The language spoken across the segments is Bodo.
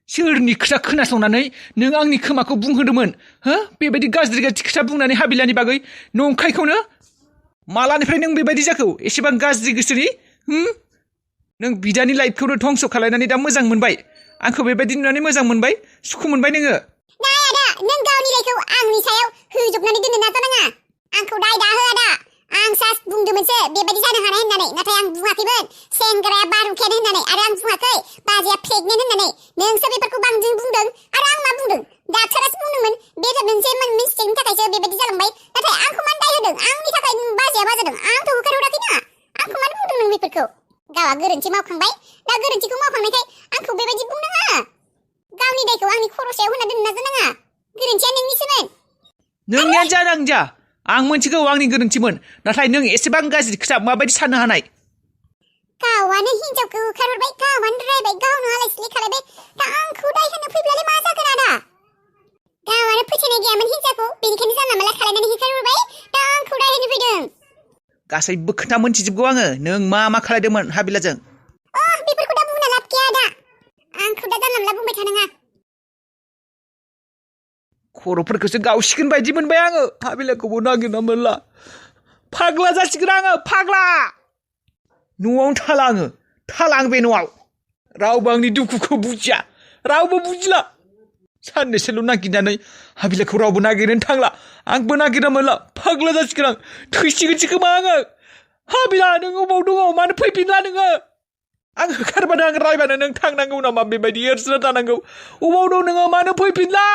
सोरनि खोथा खोनासंनानै नों आंनि खोमाखौ बुंहोदोंमोन हो बेबायदि गाज्रि खोथा बुंनानै हाबिलानि बागै नंखायखौनो मालानिफ्राय नों बेबायदि जाखौ एसेबां गाज्रि गोसोनि नों बिदानि लाइफखौनो धंस खालायनानै दा मोजां मोनबाय आंखौ बेबायदि नुनानै मोजां मोनबाय सुखु मोनबाय नोङो नाय आदा नों गावनि रायखौ आंनि सायाव होजोबनानै दोननो नाजानाङा आंखौ दाय दाहो आदा आं सास बुंदोंमोनसो बेबायदि जानो हानाय होननानै नाथाय आं बुङाखैमोन सेंग्राया बारुखेन होननानै आरो आं बुङाखै बाजैया प्रेगनेन्ट होननानै नोंसो बेफोरखौ बांद्राय बुंदों आरो आं मा बुंदों डाक्टारासो बुंदोंमोन बे मोनसे मिस्टेकनि थाखायसो बेबायदि जालांबाय नाथाय आंखौ मानो दाय होदों आंनि थाखाय बाजैया बाजादों आंथ' होखारहराखैना आंखौ मानो बुंदों नों बेफोरखौ गावहा गोरोन्थि मावखांबाय दा गोरोन्थिखौ मावखांनायखाय आंखौ बेबायदि बुंनाङा गावनि दायखौ आंनि खर' सायाव होना दोननो नाजानाङा गोरोन्थिया नोंनिसोमोन नोंनियानो जानां जा आं मोनथिगौ आंनि गोरोन्थिमोन नाथाय नों एसेबां गाज्रि खोथा माबायदि साननो हानाय गावानो हिनजावखौ होखारहरबाय गावानो रायबाय गावनो आलाय सिलाय खालायबाय दा आंखौ दाय होनो फैब्लालाय मा जागोन आदा गावानो फोथायनाय गैयामोन हिनजावखौ बेनिखायनो जानला मानला खालायनानै होखारहरबाय दा आंखौ दाय होनो फैदों गासैबो खोथा मोनथिजोबगौ आङो नों मा खालायदोंमोन हाबिलाजों बेफोरखौ दा बुंना लाब गैया आदा आंखौ दा जानला मानला बुंबाय थानाङा खर'फोरखौसो गावसिगोन बायदि मोनबाय आङो हाबिलाखौबो नागिरना मोनला फाग्ला जासिगोन आङो फाग्ला न'आवनो थाला आं बे न'आव रावबो आंनि दुखुखौ बुजिया रावबो बुजिला साननैसोल' नागिरनानै हाबिलाखौ रावबो नागिरनो थांला आंबो नागिरना मोनला फाग्ला जासिगोन आं थैसिगोनसो खोमा आङो हाबिला नों अबाव दङ मानो फैफिनला नोङो आं होखारबानो आं रायबानो नों थांनांगौ नामा बेबायदि एरसोना थानांगौ अबाव दं नोङो मानो फैफिनला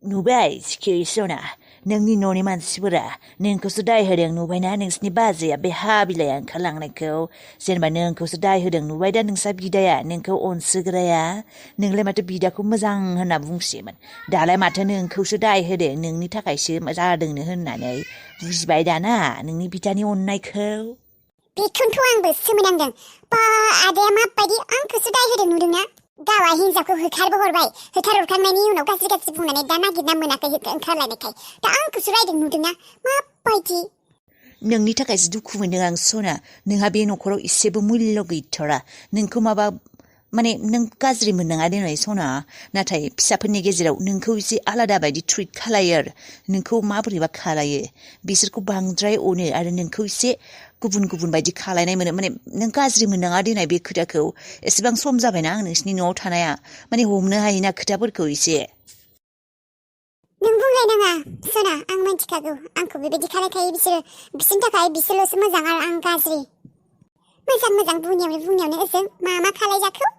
नुबाय सिखिरि सना नोंनि न'नि मानसिफोरा नोंखौसो दाय होदों नुबायना नोंसिनि बाजैया बे हाबिलाया ओंखारलांनायखौ जेनेबा नोंखौसो दाय होदों नुबाय दा नोंसा बिदाया नोंखौ अनसोग्राया नोंलाय माथो बिदाखौ मोजां होनना बुंसोयोमोन दालाय माथो नोंखौसो दाय होदों नोंनि थाखायसो जादोंनो होननानै बुजिबाय दाना नोंनि बिदानि अननायखौ बेखौनोथ' आंबो सोमोनांदों बा आदाया माबायदि आंखौसो दाय होदों नुदोंना गावा हिनजावखौ होखारबो हरबाय होखारहरखांनायनि उनाव गाज्रि बुंनानै दा नागिरना मोनाखै ओंखारलायनायखाय दा आंखौसो रायदों नुदोंना माबायदि नोंनि थाखायसो दुखु मोनदों आं सना नोंहा बे न'खराव एसेबो मुल्य गैथारा नोंखौ माबा माने नों गाज्रि मोननाङा देनाय सना नाथाय फिसाफोरनि गेजेराव नोंखौ एसे आलादा बायदि ट्रिट खालायो आरो नोंखौ माबोरैबा खालायो बिसोरखौ बांद्राय अनो आरो नोंखौ एसे गुबुन बायदि खालायनाय मोनो माने नों गाज्रि मोननाङा देनाय बे खोथाखौ एसेबां सम जाबायना आं नोंसिनि न'आव थानाया माने हमनो हायोना खोथाफोरखौ एसे नों बुंलायनाङा सना आं मिथिखागौ आंखौ बेबायदि खालायखायो बिसोरनि थाखाय बिसोरल'सो मोजां आरो आं गाज्रि मोजां बुंनायावनो ओजों मा खालायजाखो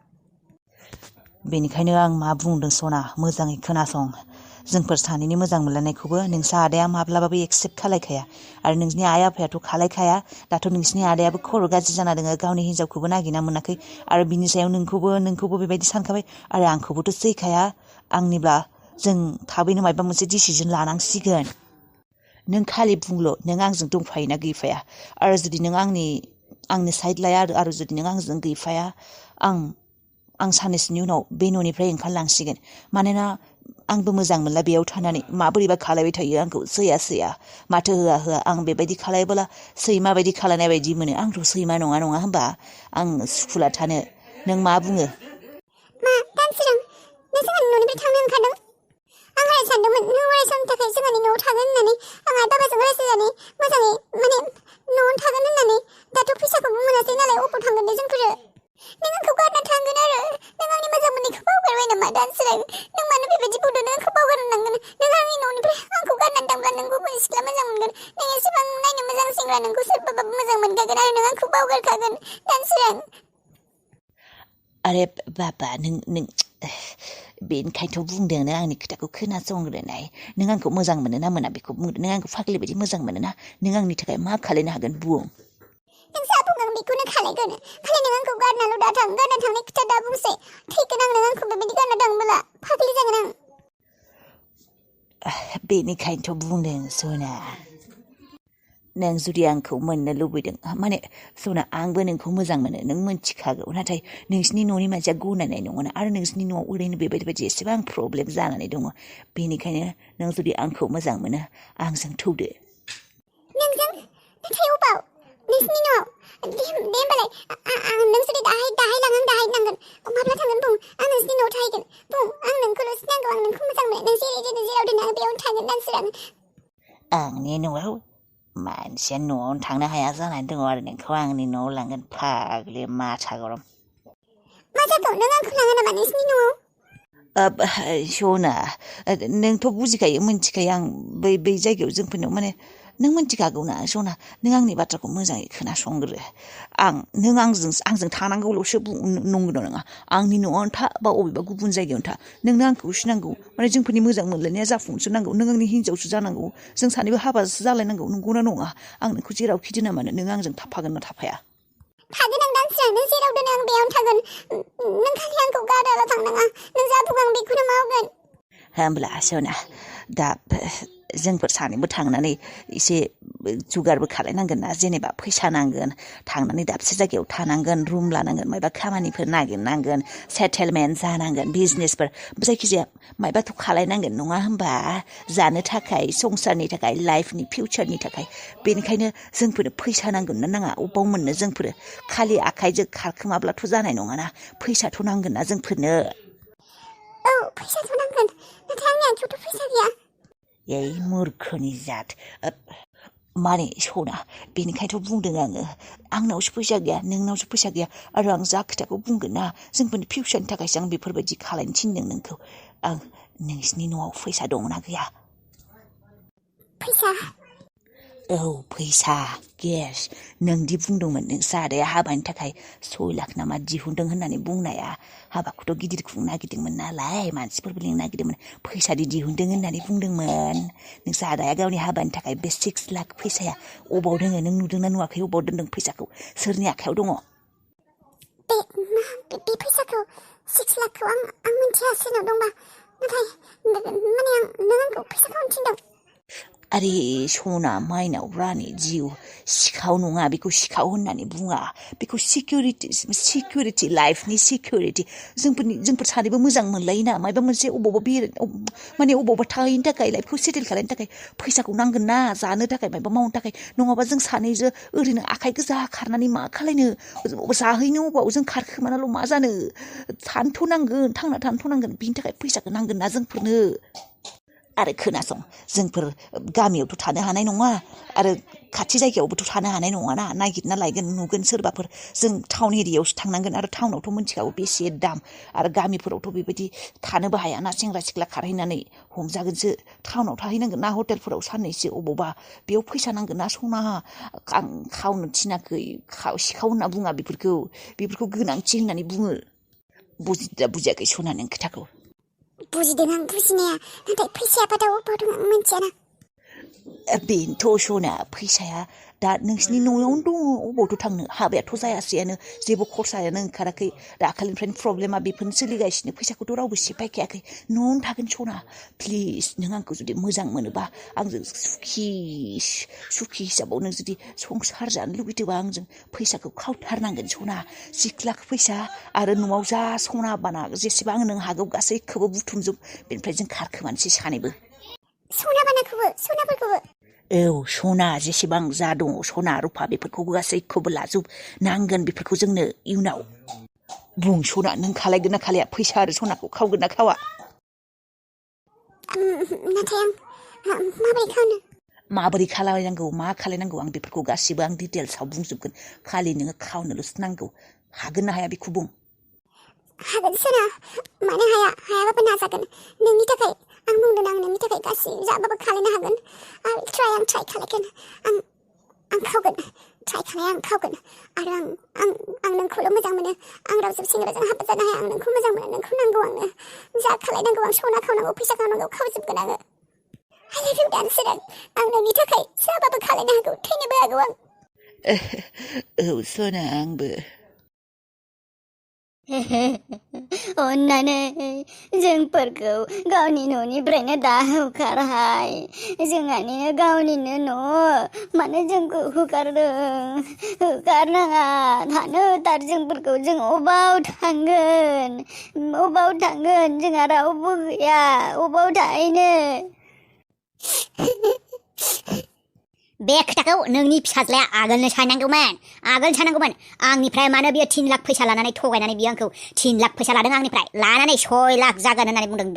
बेनिखायनो आं मा बुंदों सना मोजाङै खोनासं जोंफोर सानैनि मोजां मोनलायनायखौबो नोंसा आदाया माब्लाबाबो एक्सेप्ट खालायखाया आरो नोंसिनि आइ आफायाथ' खालायखाया दाथ' नोंसिनि आदायाबो खर' गाज्रि जाना दङ गावनि हिनजावखौबो नागिरना मोनाखै आरो बिनि सायाव नोंखौबो बेबायदि सानखाबाय आरो आंखौबोथ' सैखाया आंनिब्ला जों थाबैनो माबा मोनसे डिसिजन लानांसिगोन नों खालि बुंल' नों आंजों दंफायोना गैफाया आरो जुदि नों आंनि साइड लाया आरो जुदि नों आंजों गैफाया आं साननैसोनि उनाव बे न'निफ्राय ओंखारलांसिगोन मानोना आंबो मोजां मोनला बेयाव थानानै माबोरैबा खालायबाय थायो आंखौ सैया माथो होआ आं बेबायदि खालायबोला सैमा बायदि खालायनाय बायदि मोनो आंथ' सैमा नङा होनबा आं सुखुला थानो नों मा बुङो मा दानसोरां नों जोंहानि न'निफ्राय थांनो ओंखारदों आं हाय सानदोंमोन नों अराय समनि थाखाय जोंहानि न'आव थागोन होननानै आं आइ बाबाजों रायज्लायनानै मोजाङै माने न'आवनो थागोन होननानै दाथ' फैसाखौबो मोनासै नालाय अबाव थांगोन दे जोंफोरो नों आंखौ गारना थांगोन आरो नों आंनि मोजां मोननायखौ बावगारबाय नामा दानसोरां नों मानो बेबायदि बुंदों नों आंखौ बावगारनांगोन नों आंनि न'निफ्राय आंखौ गारनानै थांब्ला नों गुबुन सिख्ला मोजां मोनगोन नों एसेबां नायनो मोजां सेंग्रा नोंखौ सोरबाबाबो मोजां मोनखागोन आरो नों आंखौ बावगारखागोन दानसोरां आरे बाबा नों बेनिखायनोथ' बुंदों आंनि खोथाखौ खोनासंग्रोनाय नों आंखौ मोजां मोनो ना मोना बेखौ बुंदो नों आंखौ फाग्लि बायदि मोजां मोनो ना नों आंनि थाखाय मा खालायनो हागोन बुं नों जा बुङो बेखौनो खालाय नों आंखौ गारनाल' दा गारना थांनाय खोथा दा बुंसै थैगोन आं नों आंखौ बेबायदि गारना थांबोला फाग्लि जागोन आं बेनिखायनोथ' बुंदों सना नों जुदि आंखौ मोननो लुबैदों माने सना आंबो नोंखौ मोजां मोनो नों मिथिखागौ नाथाय नोंसिनि न'नि मानसिया गनायनाय नङा आरो नोंसिनि न'आव ओरैनो बेबायदि एसेबां प्रब्लेम जानानै दङ बेनिखायनो नों जुदि आंखौ मोजां मोनो आंजों थौदो नोंजों नाथाय अबाव नोंसिनि न'आव दे होमबालाय आं नोंसोर दाहाय लांगोन माब्ला थांगोन बुं आं नोंसोरनि न'आव थाहैगोन बुं आं नोंखौल'सो नांगौ आं नोंखौ मोजां मोनो नों जेरै दोनो जेराव दोनो आं बेयावनो थागोन दानसोर आंनि न'आव मानसिया न'आवनो थांनो हाया जानानै दङ आरो नोंखौ आंनि न'आव लांगोन फाग्लि माथा गरम मा जाखो नों आंखौ लाङो नामा नोंसोरनि न'आव सना नोंथ' बुजिखायो मिन्थिखायो आं बै जायगायाव जों फैनायाव माने नों मिन्थिखागौना सना नों आंनि बाथ्राखौ मोजाङै खोनासंग्रो नों आंजों थानांगौल'सो नंगौ नङा आंनि न'आवनो था बा अबेबा गुबुन जायगायावनो था नोंनो आंखौ सिनांगौ माने जोंफोरनि मोजां मोनलायनाया जाफुंसो नांगौ नों आंनि हिनजावसो जानांगौ जों सानैबो हाबासो जालायनांगौ नंगौना नङा आं नोंखौ जेरावखि दोना मानो नों आंजों थाफागोन ना थाफाया थागोन आं दानसोर नों जेराव दोनो आं बेयावनो थागोन नों खालि आंखौ गाराल' थांनाङा नों जा बुङो आं बेखौनो मावगोन होमब्ला सना दा जोंफोर सानैबो थांनानै एसे जुगारबो खालायनांगोन ना जेनेबा फैसा नांगोन थांनानै दाबसे जायगायाव थानांगोन रुम लानांगोन मायबा खामानिफोर नागिरनांगोन सेटेलमेन्ट जानांगोन बिजनेसफोर जायखिजाया मायबाथ' खालायनांगोन नङा होमबा जानो थाखाय संसारनि थाखाय लाइफनि फिउचारनि थाखाय बेनिखायनो जोंफोरनो फैसा नांगोन ना नाङा अबाव मोननो जोंफोरो खालि आखाइजों खारखोमाब्लाथ' जानाय नङाना फैसाथ' नांगोन ना जोंफोरनो औ फैसाथ' नांगोन नाथाय आंनि आखायावथ' फैसा गैया ए मूर्खनि जात माने सना बेनिखायनोथ' बुंदों आङो आंनावसो फैसा गैया नोंनावसो फैसा गैया आरो आं जा खोथाखौ बुंगोन ना जोंफोरनि फिउचारनि थाखायसो आं बेफोरबायदि खालायनो थिनदों नोंखौ आं नोंसिनि न'आव फैसा दंना गैया फैसा औ फैसा गेस नोंदि बुंदोंमोन नोंसा आदाया हाबानि थाखाय 6 लाख नामा दिहुनदों होननानै बुंनाया हाबाखौथ' गिदिर खुंनो नागिरदोंमोन नालाय मानसिफोरबो लिंनो नागिरदोंमोन फैसादि दिहुनदों होननानै बुंदोंमोन नोंसा आदाया गावनि हाबानि थाखाय बे 6 लाख फैसाया अबाव दोङो नों नुदोंना नुवाखै अबाव दोनदों फैसाखौ सोरनि आखायाव दङ बे फैसाखौ 6 लाखखौ आं मिन्थिया सोरनाव दंबा नाथाय माने नों आंखौ फैसाखौ थिनदों अरे सना माइनाव रानि जिउ सिखाव नङा बेखौ सिखाव होननानै बुङा बेखौ सिकिउरिटि लाइफनि सिकिउरिटि जोंफोर सानैबो मोजां मोनलायोना मायबा मोनसे अबावबा थाहैनो थाखाय लाइफखौ सेटेल खालामनो थाखाय फैसाखौ नांगोन ना जानो थाखाय मायबा मावनो थाखाय नङाबा जों सानैजों ओरैनो आखाइ गोजा खारनानै मा खालायनो जाहैनो अबाव जों खारखोमानाल' मा जानो थानोथ' नांगोन थांना थानोथ' नांगोन बिनि थाखाय फैसाखौ नांगोन ना जोंफोरनो आरो खोनासं जोंफोर गामियावथ' थानो हानाय नङा आरो खाथि जायगायावबोथ' थानो हानाय नङाना नागिरना लायगोन नुगोन सोरबाफोर जों टाउन एरियायावसो थांनांगोन आरो टाउनावथ' मिन्थिखागौ बेसे दाम आरो गामिफोरावथ' बेबायदि थानोबो हायाना सेंग्रा सिख्ला खारहैनानै हमजागोनसो टाउनाव थाहैनांगोन ना हटेलफोराव साननैसो अबावबा बेयाव फैसा नांगोन ना सना आं खावनो थिनाखै सिखाव होनना बुङा बेफोरखौ गोनांथि होननानै बुङो बुजियाखै सना नों खोथाखौ बुजिदों आं बुजिनाया नाथाय फैसायाबा दा अबाव दं आं मिन्थियाना बेनोथ' सना फैसाया दा नोंसिनि न'आवनो दङ अबावथ' थांनो हाबायाथ' जायासैयानो जेबो खरसायानो ओंखाराखै दाखालिनिफ्रायनो प्रब्लेमा बेफोरनो सोलिगासिनो फैसाखौथ' रावबो सिफायखायाखै न'आवनो थागोन सना प्लिज नों आंखौ जुदि मोजां मोनोबा आंजों सुखि हिसाबाव नों जुदि संसार जानो लुगैदोंबा आंजों फैसाखौ खावथारनांगोन सना 6 लाख फैसा आरो न'आव जा सना बाना जेसेबां नों हागौ गासैखौबो बुथुमजोब बेनिफ्राय जों खारखोमानोसै सानैबो सनाफोरखौबो औ सना जेसेबां जा दङ सना रुफा बेफोरखौबो गासैखौबो लाजोब नांगोन बेफोरखौ जोंनो इयुनाव बुं सना नों खालायगोन ना खालाया फैसा आरो सनाखौ खावगोन ना खावा नाथाय आं माबोरै खावनो माबोरै खालायनांगौ मा खालायनांगौ आं बेफोरखौ गासिबो आं डिटेल्सआव बुंजोबगोन खालि नोङो खावनोल'सो नांगौ हागोन ना हाया बेखौ बुं हागोन सोना मानो हायाबाबो नाजागोन नोंनि थाखाय आं बुंदों आं नोंनि थाखाय गासै जाबाबो खालायनो हागोन आं ट्राइ खालायगोन आं खावगोन आं खावगोन आरो आं नोंखौल' मोजां मोनो आं रावजों सेंग्राजों हाबा जानो हाया आं नोंखौ मोजां मोनो नोंखौ नांगौ आंनो जा खालायनांगौ आं सना खावनांगौ फैसा खावनांगौ खावजोबगोन आङो हालायखौ दानसोर आं नोंनि थाखाय जाबाबो खालायनो हागौ थैनोबो हागौ आं औ सना आंबो अन्नानै जोंफोरखौ गावनि न'निफ्रायनो दा होखारहाय जोंहानिनो गावनिनो न' मानो जोंखौ होखारनाङा थानो होथार जोंफोरखौ जों अबाव थांगोन जोंहा रावबो गैया अबाव थाहैनो बे खोथाखौ नोंनि फिसाज्लाया आगोलनो साननांगौमोन आंनिफ्राय मानो बियो 3 लाख फैसा लानानै थगायनानै बियो आंखौ 3 लाख फैसा लादों आंनिफ्राय लानानै 6 लाख जागोन होननानै बुंदों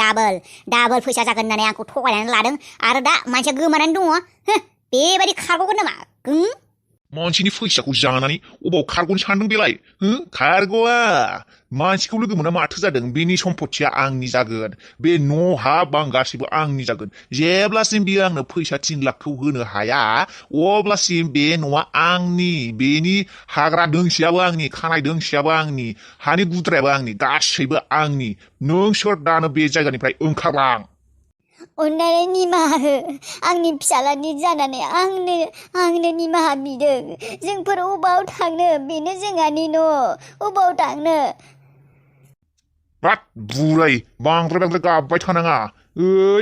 डाबल फैसा जागोन होननानै आंखौ थगायनानै लादों आरो दा मानसिया गोमानानै दङ बेबायदि खारग'गोन नामा मानसिनि फैसाखौ जानानै अबाव खारग'नो सानदों बेलाय खारग'आ मानसिखौ लोगो मोना माथो जादों बेनि सम्पथिया आंनि जागोन बे न' हा बां गासैबो आंनि जागोन जेब्लासिम बियो आंनो फैसा 3 लाखखौ होनो हाया अब्लासिम बे न'आ आंनि बेनि हाग्रा दोंसेयाबो आंनि खानाय दोंसेयाबो आंनि हानि गुद्रायाबो आंनि गासैबो आंनि नों सोर दानो बे जायगानिफ्राय ओंखारलां अन्नानै निमाहा हो आंनि फिसालानि जानानै आंनो निमाहा बिदों जोंफोर अबाव थांनो बेनो जोंहानि न' अबाव थांनो बिराद बुरै बांद्राय गाबबाय थानाङा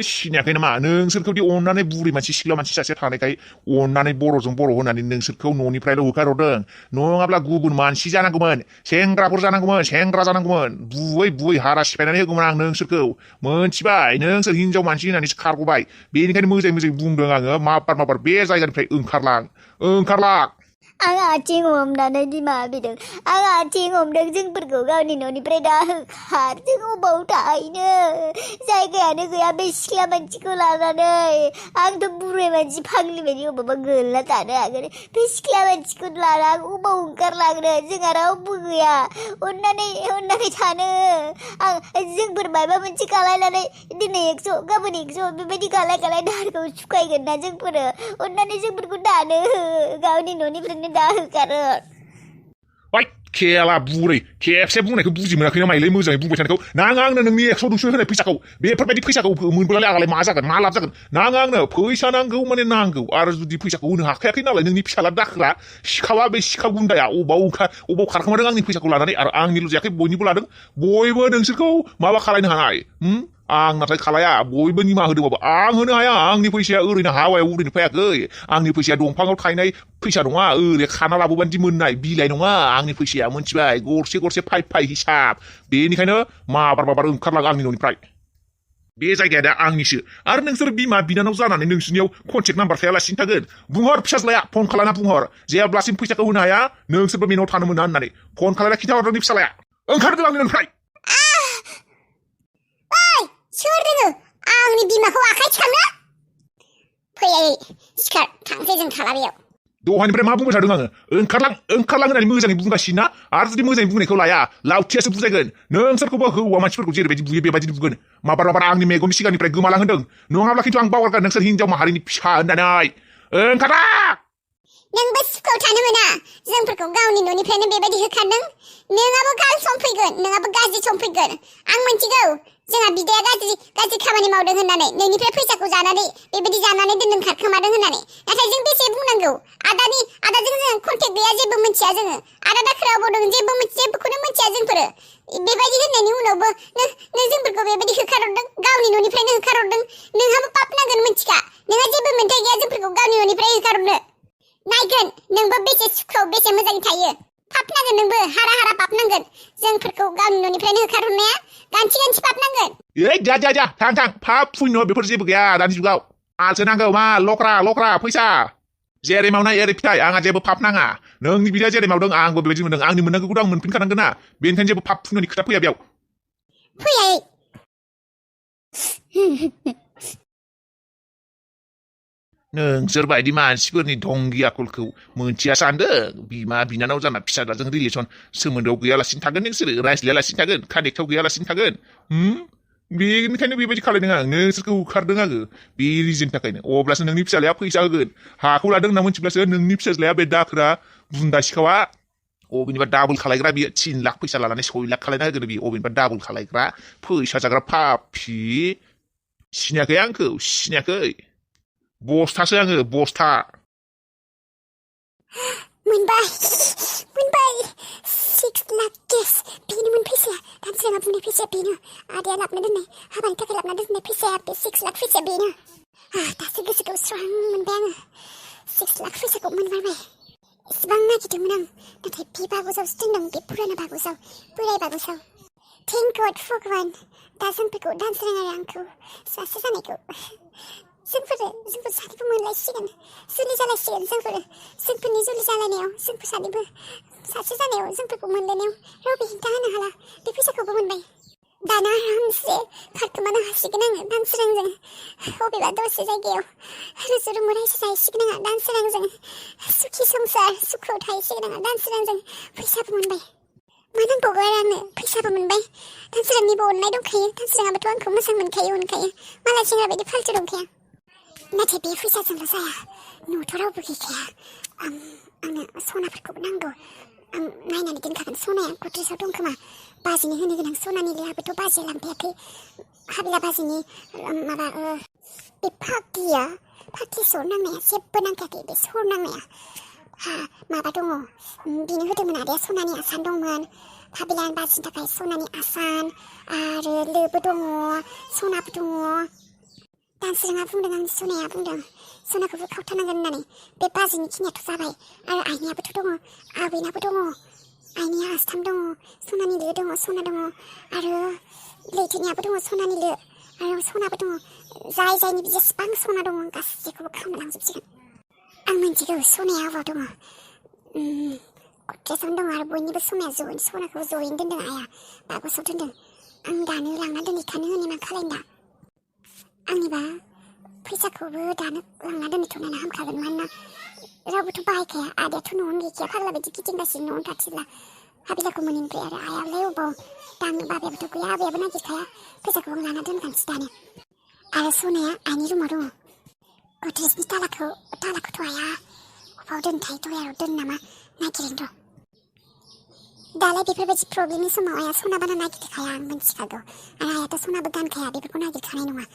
सिनायाखै नामा नोंसोरखौदि अननानै बुरै मानसि सिख्ला मानसि सासे थानायखाय अननानै बर'जों बर' होनानै नोंसोरखौ न'निफ्रायल' होखारहरदों नङाब्ला गुबुन मानसि जानांगौमोन सेंग्रा जानांगौमोन बुयै हारा सिफायनानै होगौमोन आं नोंसोरखौ मोनथिबाय नोंसोर हिनजाव मानसि होननानैसो खारग'बाय बेनिखायनो मोजाङै बुंदों आङो माबार बे जायगानिफ्राय ओंखारलां आं आथिं हमनानै निमाहा बिदों आं आथिं हमदों जोंफोरखौ गावनि न'निफ्राय दा होखार जों अबाव थाहैनो जायगायानो गैया बे सिख्ला मानसिखौ लानानै आंथ' बुरै मानसि फाग्लि बायदि अबावबा गोलैना थानो हागोन बे सिख्ला मानसिखौ लाना आं अबाव ओंखारलांनो जोंहा रावबो गैया अननानै थानो आं जोंफोर माबा मोनसे खालायनानै दिनै 100 गाबोन 100 बेबायदि खालाय दारखौ सुखायगोन ना जोंफोरो अननानै जोंफोरखौ दानो हो गावनि न'निफ्रायनो दा होखारो ओइ खेला बुरै खेबसे बुंनायखौ बुजि मोनाखै ना माइलै मोजाङै बुंबाय थानायखौ नाङा आंनो नोंनि 100 200 होनाय फैसाखौ बेफोरबायदि फैसाखौ मोनबोलाय आंलाय मा जागोन मा लाब जागोन नाङा आंनो फैसा नांगौ माने नांगौ आरो जुदि फैसाखौ होनो हाखायाखै नालाय नोंनि फिसाला दाखोरा सिखावा बे सिखा गुन्दाया अबाव खारखोमादों आंनि फैसाखौ लानानै आरो आंनिल' जायाखै बयनिबो लादों बयबो नोंसोरखौ माबा खालायनो हानाय आं नाथाय खालाया बयबो निमाहा होदोंबाबो आं होनो हाया आंनि फैसाया ओरैनो हावायाव ओरैनो फैयाखै आंनि फैसाया दंफाङाव थायनाय फैसा नङा ओरै खाना लाबोबादि मोननाय बिलाइ नङा आंनि फैसाया मोनथिबाय गरसे फाइ हिसाब बेनिखायनो माबार ओंखारलां आंनि न'निफ्राय बे जायगाया दा आंनिसो आरो नोंसोर बिमा बिनानाव जानानै नोंसोरनियाव कन्टेक्ट नाम्बार थायालासिनो थागोन बुंहर फिसाज्लाया फन खालामना बुंहर जेब्लासिम फैसाखौ होनो हाया नोंसोरबो बे न'आव थानो मोना होननानै फन खालामना खिन्थाहर नोंनि फिसालाया ओंखारदों आंनि न'निफ्राय सोर दोङो आंनि बिमाखौ आखाइ थिखांनो फै सिखार थांसै जों थाला बेयाव दहायनिफ्राय मा बुंबाय थादों आङो ओंखारलां होननानै मोजाङै बुंगासिनो ना आरो जुदि मोजाङै बुंनायखौ लाया लावथियासो बुजायगोन नोंसोरखौबो हौवा मानसिफोरखौ जेरैबायदि बुयो बेबायदिनो बुगोन माबार आंनि मेगननि सिगांनिफ्राय गोमालां होनदों नङाब्ला खिन्थु आं बावगारगोन नोंसोर हिनजाव माहारिनि फिसा होननानै ओंखारलां नोंबो सुखुआव थानो मोना जोंफोरखौ गावनि न'निफ्रायनो बेबायदि होखारदों नोंहाबो गाज्रि सम फैगोन आं मिथिगौ जोंहा बिदाया गाज्रि खामानि मावदों होननानै नोंनिफ्राय फैसाखौ जानानै बेबायदि जानानै दोनदों खारखोमादों होननानै नाथाय जों बेसे बुंनांगौ आदाजों जों कन्टेक्ट गैया जेबो मिथिया जोङो आदा दाखोराव दं जेबोखौनो मिथिया जोंफोरो बेबायदि होननायनि उनावबो नों जोंफोरखौ बेबायदि होखारहरदों गावनि न'निफ्रायनो होखारहरदों नोंहाबो पाप नांगोन मिथिखा नोंहा जेबो मोन्थाय गैया जोंफोरखौ गावनि न'निफ्राय होखारहरनो नायगोन नोंबो बेसे सुखुआव बेसे मोजाङै थायो पाप नांगोन नोंबो हारा पाप नांगोन जोंफोरखौ गावनि न'निफ्रायनो होखारहरनाया गांसे पाप नांगोन जा थां पाप पुण्य बेफोर जेबो गैया दानि जुगाव आलसो नांगौ मा लख्रा फैसा जेरै मावनाय एरै फिथाइ आंहा जेबो पाप नाङा नोंनि बिदाया जेरै मावदों आंबो बेबायदि मोनदों आंनि मोननांगौखौथ' आं मोनफिनखानांगोन ना बेनिखायनो जेबो पाप पुण्यनि खोथा फैया बेयाव नोंसोर बायदि मानसिफोरनि दंगि आखलखौ मोनथिया सानदों बिमा बिनानाव जाना फिसाज्लाजों रिलेसन सोमोन्दोआव गैयालासिनो थागोन नोंसोरो रायज्लायालासिनो थागोन कानेक्टआव गैयालासिनो थागोन बेनिखायनो बेबायदि खालायदों आं नोंसोरखौ होखारदों आङो बे रिजननि थाखायनो अब्लासो नोंनि फिसाज्लाया फैसा होगोन हाखौ लादों होनना मोनथिब्लासो नोंनि फिसाज्लाया बे दाखोरा बुन्दा सिखावा अबेनिबा डाबल खालायग्रा बियो 3 लाख फैसा लानानै 6 लाख खालायना होगोन बियो अबेनिबा डाबल खालायग्रा फैसा जाग्रा पापि सिनायाखै आंखौ सिनायाखै बस्थासो आङो बस्था मोनबाय 6 लाख केस बेनोमोन फैसाया दानसेराङा बुंनाय फैसाया बेनो आदाया लाबोना दोननाय हाबानि थाखाय लाबोना दोननाय फैसाया बे 6 लाख फैसाया बेनो दासो गोसोखौ स्रां मोनबाय आङो 6 लाख फैसाखौ मोनबाय एसेबां नागिरदोंमोन आं नाथाय बे बागुसावसो दोनदों बे पुराना बागुसाव बोराय बागुसाव थेंक गड भगवान दा जोंफोरखौ दानसेराङा आंखौ सासे जानायखौ जोंफोर सानैबो मोनलायसिगोन जुलि जालायसिगोन जोंफोरनि जुलि जालायनायाव जोंफोर सानैबो सासे जानायाव जोंफोरखौ मोनलायनायाव रावबो हेंथा होनो हाला बे फैसाखौबो मोनबाय दाना आरामसे खारखोमानो हासिगोन आङो दानसोरांजों बबेबा दसे जायगायाव रुजु रुमु रायजो जाहैसिगोन आङो दानसोरांजों सुखि संसार सुखुआव थाहैसिगोन आङो दानसोरांजों फैसाबो मोनबाय मा नांबावगौ आरो आंनो फैसाबो मोनबाय दानसोरांनिबो अननाय दंखायो दानसोराङाबोथ' आंखौ मोजां मोनखायो मालाय सेंग्रा बायदि फाल्थु दंखाया नाथाय बे फैसाजोंल' जाया न'थ' रावबो गैखाया आंनो सनाफोरखौबो नांगौ आं नायनानै दोनखागोन सनाया गद्रेजाव दं खोमा बाजिनो होनो गोनां सनानि लोहाबोथ' बाजिया लांफायाखै हाबिला बाजिनि माबा बे फाग्लि सर नांनाया जेबो नांखायाखै बे सर नांनाया माबा दङ बिनो होदोंमोन आदाया सनानि आसान दंमोन हाबिला बाजिनि थाखाय सनानि आसान आरो लोबो दङ सनाबो दङ दानसोराङा बुंदों आंनि सनाया बुंदों सनाखौबो खावथारनांगोन होननानै बे बाजिनि खिनियाथ' जाबाय आरो आइनियाबोथ' दङ आबैनाबो दङ आइनिया आस्थाम दङ सनानि लो दङ सना दङ आरो लैथोनियाबो दङ सनानि लो आरो सनाबो दङ जायनि जेसेबां सना दङ गासैखौबो खालामलांजोबसिगोन आं मिन्थिगौ सनाया अबाव दङ गद्रेजावनो दङ आरो बयनिबो सनाखौ जयैनो दोनदों आइया बाकसाव दोनदों आं दानो लांना दोनहैखानो होनै मा खालायनो दा आंनिबा फैसाखौबो दानो लांना दोनहैथ'नानै हामखागोन मानोना रावबोथ' बाहायखाया आदायाथ' न'आवनो गैखाया फाग्ला बायदि गिदिंगासिनो न'आवनो थाथिला हाबिलाखौ मोनैनिफ्राय आरो आइयालाय अबाव दांनो बाबायाबोथ' गैया आबैयाबो नागिरखाया फैसाखौ आं लाना दोनखानोसै दानो आरो सनाया आइनि रुमाव दङ गद्रेजनि तालाखौथ' आइया अबाव दोनथाय दयाराव दोन नामा नागिरनो र' दालाय बेफोरबायदि प्रब्लेमनि समाव आइया सना बाना नागिरखाया आं मिन्थिखागौ आरो आइयाथ' सनाबो गानखाया बेफोरखौ नागिरखानाय नङा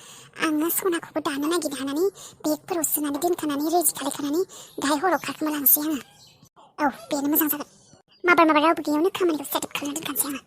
आङो सनाखौबो दानो नागिरनो हानानै बेगफोराव सोनानै दोनखानानै रेडि खालायखानानै दाहाय हराव खारखोमा लांसै आङो औ बेनो मोजां जागोन माबार रावबो गैयावनो खामानिखौ सेटआप खालामना दोनखानोसै आङो